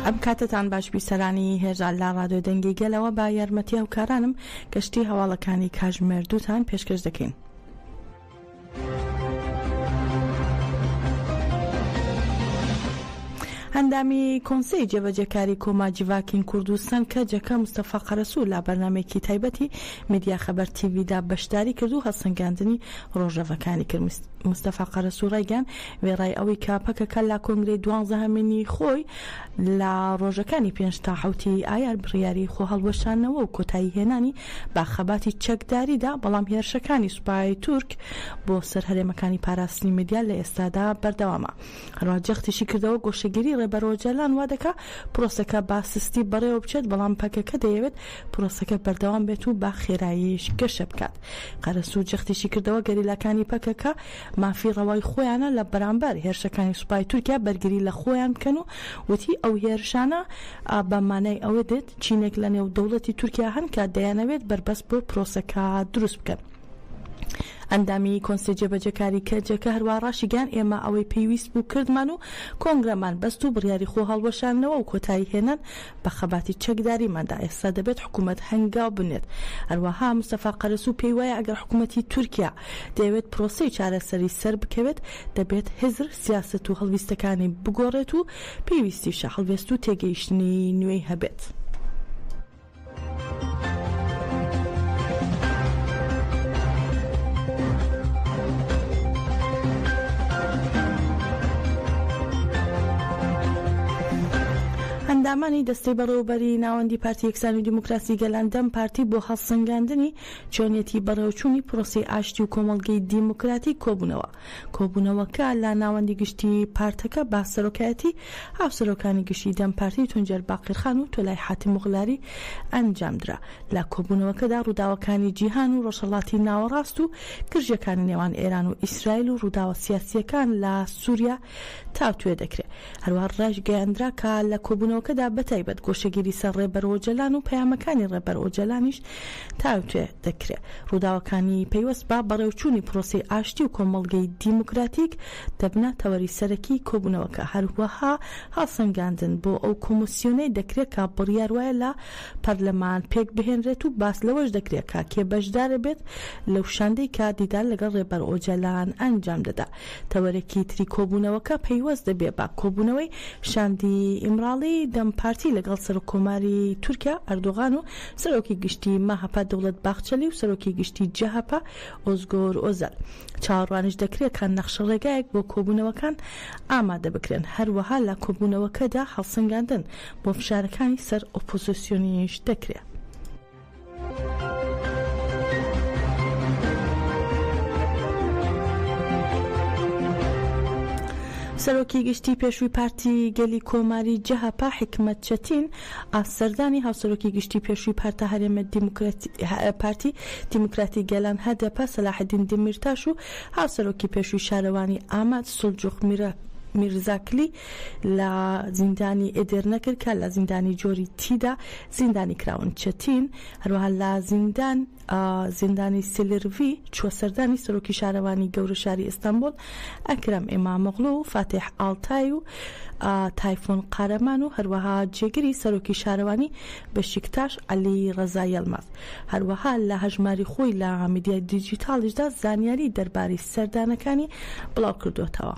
ئەم کاتەتان باش بیسەرانی هێژا لە ڕادیۆ دەنگی گەلەوە بە یارمەتی هاوکارانم گەشتی هەواڵەکانی کاژمێر دووتان پێشکەش دەکەین. ئەندامی کۆنسەی جێبەجێکاری کۆما جڤاکین کوردستان کەجەکە مستەفا قەرەسوو لە بەرنامەیەکی تایبەتی میدیا خەبەر تیڤیدا بەشداری کرد و هەڵسەنگاندنی ڕۆژەڤەکانی کرد. مستەفا قەرەسوو ڕایگەیاند، وێڕای ئەوەی کە پەکەکە لە کۆنگرەی دوانزەهەمینی خۆی لە ڕۆژەکانی پێنج تا حەوتی ئایار بڕیاری خۆهەڵوەشاندنەوە و کۆتاییهێنانی بە خەباتی چەکداری دا، بەڵام هێرشەکانی سوپای تورک بۆ سەر هەرێمەکانی پاراستنی میدیا لە ئێستادا بەردەوامە. هەروەها جەختیشی کردەوە، گۆشەگیری ڕێبەر ئۆجالان وا دەکا پرۆسەکە بە سستی بەڕێوە بچێت، بەڵام پەکەکە دەیەوێت پرۆسەکە بەردەوام بێت و بە خێراییش گەشە بکات. قەرەسوو جەختیشی کردەوە، گەریلاکانی پەکەکە مافی ڕەوای خۆیانە لە بەرامبەر هێرشەکانی سوپای تورکیا بەرگری لە خۆیان بکەن و وتی، ئەو هێرشانە بە مانای ئەوە دێت چینێک لە نێو دەوڵەتی تورکیا هەن کە دەیانەوێت بەربەست بۆ پرۆسەکە دروست بکەن. ئەندامی کۆنسەی جێبەجێکاری کەجەکە هەروەها ڕاشیگەیاند، ئێمە ئەوەی پێویست بوو کردمان و کۆنگرەمان بەست و بڕیاری خۆهەڵوەشاندنەوە و کۆتایی هێنان بە خەباتی چەکداریمان دا، ئێستا دەبێت حکومەت هەنگاو بنێت. هەروەها مستەفا قەرەسوو پێی وایە ئەگەر حکومەتی تورکیا دەیەوێت پرۆسەی چارەسەری سەربکەوێت، دەبێت هزر، سیاسەت و هەڵویستەکانی بگۆڕێت و پێویستیشە هەڵوێست و تێگەیشتنی نوێی هەبێت. ئەندامانی دەستەی بەڕێوەبەریی ناوەندی پارتی یەکسانی و دیموکراسی گەلان، دەم پارتی، بۆ هەڵسەنگاندنی چۆنیەتی بەڕێوەچوونی پرۆسەی ئاشتی و کۆمەڵگەی دیموکراتیک کۆبوونەوە. کۆبوونەوەکە لە ناوەندی گشتیی پارتەکە بە سەرۆکایەتی هاوسەرۆکانی گشتیی دەم پارتی تونجەر باقیرخان و تۆلای حاتیمئۆغلاری ئەنجامدرا. لە کۆبوونەوەکەدا ڕووداوەکانی جیهان و ڕۆژهەڵاتی ناوەڕاست و گرژییەکانی نێوان ئێران و ئیسرائیل و ڕووداوە سیاسییەکان لە سووریا تاوتوێ دەکرێت. هەروەها ڕایشگەیاندرا کە لە کۆبوونەوەکەدا بەتایبەت گۆشەگیری سەر ڕێبەر ئۆجەلان و پەیامەکانی ڕێبەر ئۆجەلانیش تاوتوێ دەکرێت. ڕووداوەکانی پەیوەست بە بەڕێوچوونی پرۆسەی ئاشتی و کۆمەڵگەی دیموکراتیک دەبنە تەوەری سەرەکی کۆبوونەوەکە. هەروەها هەڵسەنگاندن بۆ ئەو کۆمسیۆنەی دەکرێت کە بڕیار وایە لە پەرلەمان پێکبهێنرێت و باس لەوەش دەکرێت کە کێ بەشدارەبێت لەو شاندەی کە دیدار لەگەڵ ڕێبەر ئۆجەلان ئەنجام دەدا. تەوەرێکی تری کۆبوونەوەکە پەیوەست دەبێت بە کۆبوونەوەی شاندی ئیمراڵی دەم پارتی لەگەڵ سەرۆککۆماری تورکیا ئەردۆغان و سەرۆکی گشتی مەهەپە دەوڵەت باخچەلی و سەرۆکی گشتی جەهەپە ئۆزگۆر ئۆزەل. چاوەڕوانیش دەکرێت کە نەخشەڕێگایەک بۆ کۆبوونەوەکان ئامادە بکرێن. هەروەها لە کۆبوونەوەکەدا هەڵسەنگاندن بۆ فشارەکانی سەر ئۆپۆزسیۆنیش دەکرێت. سەرۆکی گشتی پێشووی پارتی گەلی کۆماری جەهەپە حیکمەت چەتین سەردانی هاوسەرۆکی گشتی پێشووی پارتە هەرێمە پارتی دیموکراتی گەلان هەدەپە سەلاحەدین دەمیرتاش و هاوسەرۆکی پێشووی شارەوانی ئامەد سولجوخ میرزاکلی لە زیندانی ئێدێرنە کرد کە لە زیندانی جۆری تیدا زیندانی کراون. چەتین هەروەها لە زیندان زیندانی سیلیرڤی چووە سەردانی سەرۆکی شارەوانی گەورە شاری ئیستەنبوڵ ئەکرەم ئیمامۆغڵو و فاتیح ئاڵتای و تایفون قارەمان و هەروەها جێگری سەرۆکی شارەوانی بەشیکتاش عەلی ڕەزا یەڵماز. هەروەها لە هەژماری خۆی لە میدیای دیجیتاڵیشدا زانیاری دەربارەی سەردانەکانی بڵاوکردووەتەوە.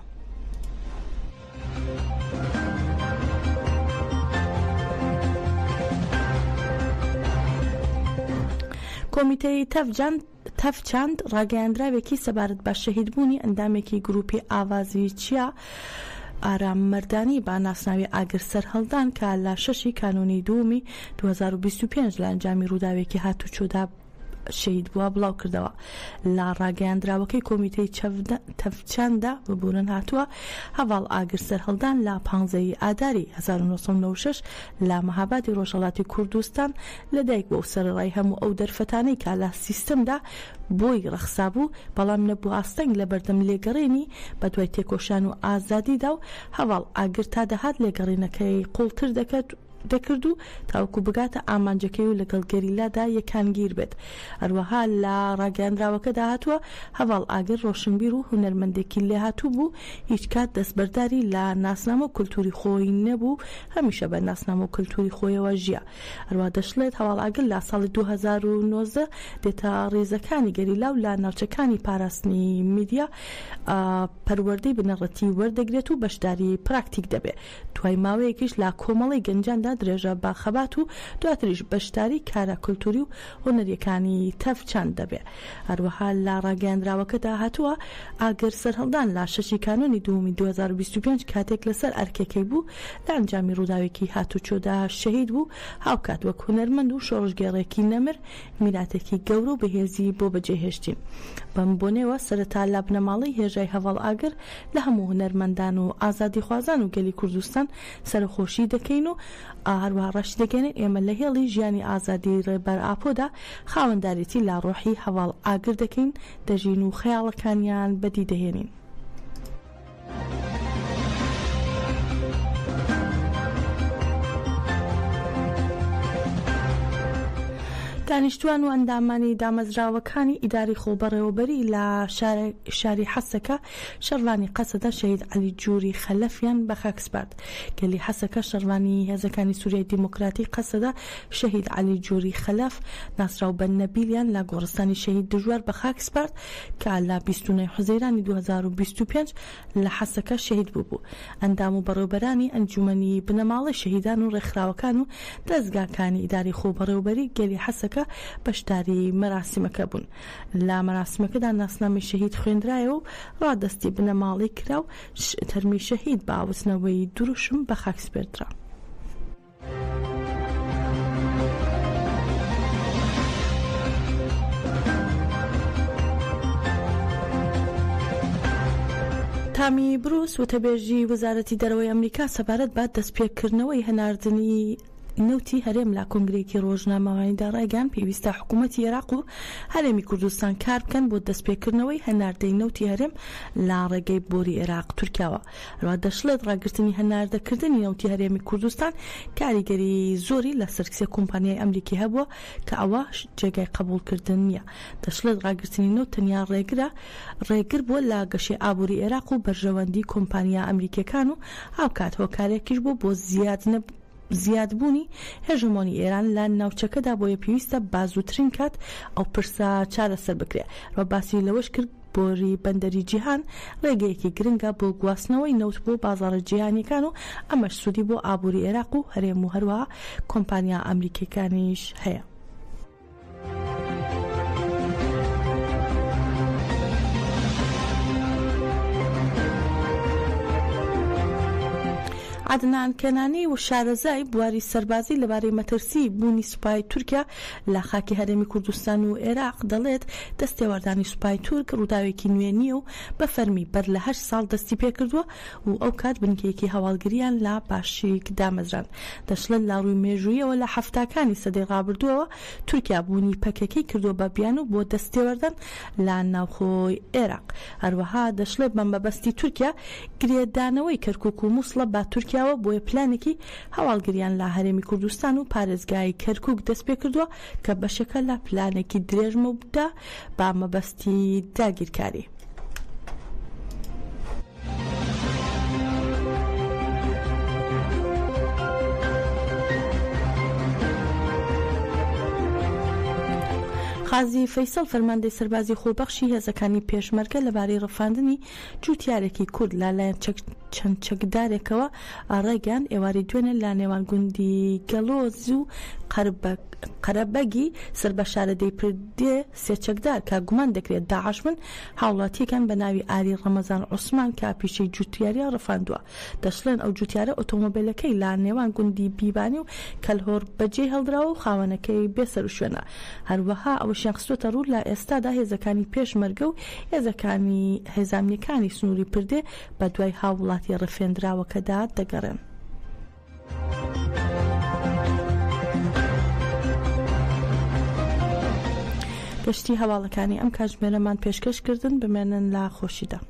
کۆمیتەی تەڤچاند ڕاگەیاندراوێکی سەبارەت بە شەهیدبوونی ئەندامێکی گروپی ئاڤازی چیا ئارام مەردانی بە ناسناوی ئاگر سەرهەڵدان کە لە شەشی کانوونی دووەمی 2025 لە ئەنجامی ڕووداوێکی هاتوچۆدا شەهید بووە بڵاوکردەوە. لە ڕاگەیاندراوەکەی کۆمیتەی تەڤچاندا ببورن هاتووە، هەڤاڵ ئاگر سەرهەڵدان لە پانزە ی ئاداری 1996 لە مەهابادی ڕۆژهەڵاتی کوردستان لەدایک بووە و سەرەڕای هەموو ئەو دەرفەتانەی کە لە سیستمدا بۆی ڕەخسابوو بەڵام نەبووە ئاستەنگ لەبەردەم لێگەڕینی بەدوای تێکۆشان و ئازادیدا و هەڤاڵ ئاگر تا دەهات لێگەڕینەکەی قوڵتر دەکرد. دەکرد و تاوەکو بگاتە ئامانجەکەی و لەگەڵ گەریلادا یەکانگیر بێت. هەروەها لە ڕاگەیاندراوەکەدا هاتووە، هەڤاڵ ئاگر ڕۆشنبیر و هونەرمەندێکی لێهاتوو بوو، هیچ کات دەستبەرداری لە ناسنامە و کولتووری خۆی نەبوو و هەمیشە بە ناسنامە و کولتووری خۆیەوە ژیا. هەروەها دەشڵێت، هەڤاڵ ئاگر لە ساڵی 2019 دێتە ڕیزەکانی گەریلا و لە ناوچەکانی پاراستنی میدیا پەروەردەی بنەڕەتی وەردەگرێت و بەشداری پراکتیک دەبێت. دوای ماوەیەکیش لە کۆمەڵەی گەنجاندا درێژە بە خەبات و دواتریش بەشداری کارە کولتوری و هونەرییەکانی تەڤ-چاند دەبێ. هەروەها لە ڕاگەیاندراوەکەدا هاتووە، ئاگر سەرهەڵدان لە شەشی کانوونی دووەمی 2025 کاتێک لەسەر ئەرکەکەی بوو لە ئەنجامی ڕووداوێکی هاتوچۆدا شەهید بوو، هاوکات وەک هونەرمەند و شۆڕشگێڕێکی نەمر میراتێکی گەورە و بەهێزی بۆ بەجێهێشتین. بەم بۆنەیەوە سەرەتا لە بنەماڵەی هێژای هەڤاڵ ئاگر لە هەموو هونەرمەندان و ئازادیخوازان و گەلی کوردستان سەرەخۆشی دەکەین و هەروەها ڕاشیدەگەیەنین ئێمە لە هێڵی ژیانی ئازادی ڕێبەر ئاپۆدا خاوەندارێتی لە ڕۆحی هەڤاڵ ئاگر دەکەین، دەژین و خەیاڵەکانیان بەدی دەهێنین. دانیشتوان و ئەندامانی دامەزراوەکانی ئیداری خۆبەڕێوەبەری لە شاری حەسەکە شەڕڤانی قەسەدە شەهید عەلی جوری خەلەفیان بەخاک سپارد. گەلی حەسەکە شەڕڤانی هێزەکانی سوریای دیموکراتی قەسەدە شەهید عەلی جوری خەلەف ناسراو بە نەبیلیان لە گۆڕستانی شەهید دژوار بەخاک سپارد کە لە 29 حوزەیرانی 2025 لە حەسەکە شەهید بووبوو. ئەندام و بەڕێوبەرانی ئەنجومەنی بنەماڵەی شەهیدان و ڕێکخراوەکان و دەزگاکانی ئیداری خۆبەڕێوبەری گەلی حەسەکە بەشداری مەراسیمەکە بوون. لە مەراسیمەکەدا ناسنامەی شەهید خوێندرایەوە و ڕادەستی بنەماڵەی کرا و تەرمی شەهید بە وتنەوەی دروشم بە خاک سپێردرا. تامی بروس وتەبێژی وەزارەتی دەرەوەی ئەمریکا سەبارەت بە دەستپێکردنەوەی هەناردنی نەوتی هەرێم لە کۆنگرەیەکی ڕۆژنامەوانیدا ڕایگەیاند، پێویستە حکوومەتی عێراق و هەرێمی کوردستان کار بکەن بۆ دەستپێکردنەوەی هەناردەی نەوتی هەرێم لە ڕێگەی بۆری عێراق تورکیاوە. هەروەها دەشڵێت، ڕاگرتنی هەناردەکردنی نەوتی هەرێمی کوردستان کاریگەری زۆری لەسەر سێ کۆمپانیای ئەمریکی هەبووە کە ئەوە جێگای قبوڵکردن نییە. دەشڵێت، ڕاگرتنی نەوت تەنیا ڕێگرە ڕێگر بووە لە گەشەی ئابووری عێراق و بەرژەوەندی کۆمپانیا ئەمریکییەکان و هاوکات هۆکارێکیش بووە بۆ زیاد زیادبوونی هێژەمۆنی ئێران لە ناوچەکەدا بۆیە پێویستە با زووترین کات ئەو پرسە چارەسەر بکرێت و باسی لەوەش کرد بۆری بەندەری جیهان ڕێگەیەکی گرنگە بۆ گواستنەوەی نەوت بۆ بازاڕە جیهانیەکان و ئەمەش سوودی بۆ ئابووری عێراق و هەرێم و هەروەها کۆمپانیا ئەمریکیەکانیش هەیە. عەدنان کەنانی و شارەزای بواری سەربازی لەبارەی مەترسی بوونی سوپای تورکیا لە خاکی هەرێمی کوردستان و عێراق دەڵێت، دەستێوەردانی سوپای تورک ڕووداوێکی نوێ نییە و بە فەرمی بەر لە هەشت ساڵ دەستی پێکردووە و ئەوکات بنکەیەکی هەواڵگرییان لە باشیک دامەزراند. دەشڵێت لە ڕووی مێژوویەوە لە حەفتاکانی سەدەی ڕابردووەوە تورکیا بوونی پەکەکەی کردووە بە بیانوو بۆ دەستێوەردان لە ناوخۆی عێراق. هەروەها دەشڵێت بە مەبەستی تورکیا گرێدانەوەی کەرکوک و موسڵە بە تورکیاوە بۆیە پلانێکی هەواڵگریان لە هەرێمی کوردستان و پارێزگای کەرکوک دەستپێکردووە کە بەشێکە لە پلانێکی درێژمەودا بە مەبەستی داگیرکاری. قازی فەیسەڵ فەرماندەی سەربازی خۆبەخشی هێزەکانی پێشمەرگە لەبارەی ڕفاندنی جووتیارێکی کورد لە لایەن چەند چەکدارێکەوە ڕایگەیاند، ئێوارەی دوێنێ لە نێوان گوندی گەڵۆز و قەرەبەگی سەر بە شارەدێی پردێ سێ چەکدار کە گومان دەکرێت داعش بن، هاوڵاتییەکیان بە ناوی ئاری ڕەمەزان عوسمان کە پیشەی جووتیارییە ڕفاندووە. دەشڵێن ئەو جووتیارە ئۆتۆمۆبێلەکەی لە نێوان گوندی بیبانی و کەلهۆڕ بەجێی هێڵدراوە و خاوەنەکەی بێسەروشوێنە. هەروەها ئەوەشیان خستووەتە ڕوو لە ئێستادا هێزەکانی پێشمەرگە و هێزەکانی هێزامنیەکانی سنووری پردێ بەدوای هاووڵاتییە ڕفێندراوەکەدا دەگەڕێن. گەشتی هەواڵەکانی ئەم کاتژمێرەمان پێشکەش کردن، بمێنن لە خۆشیدا.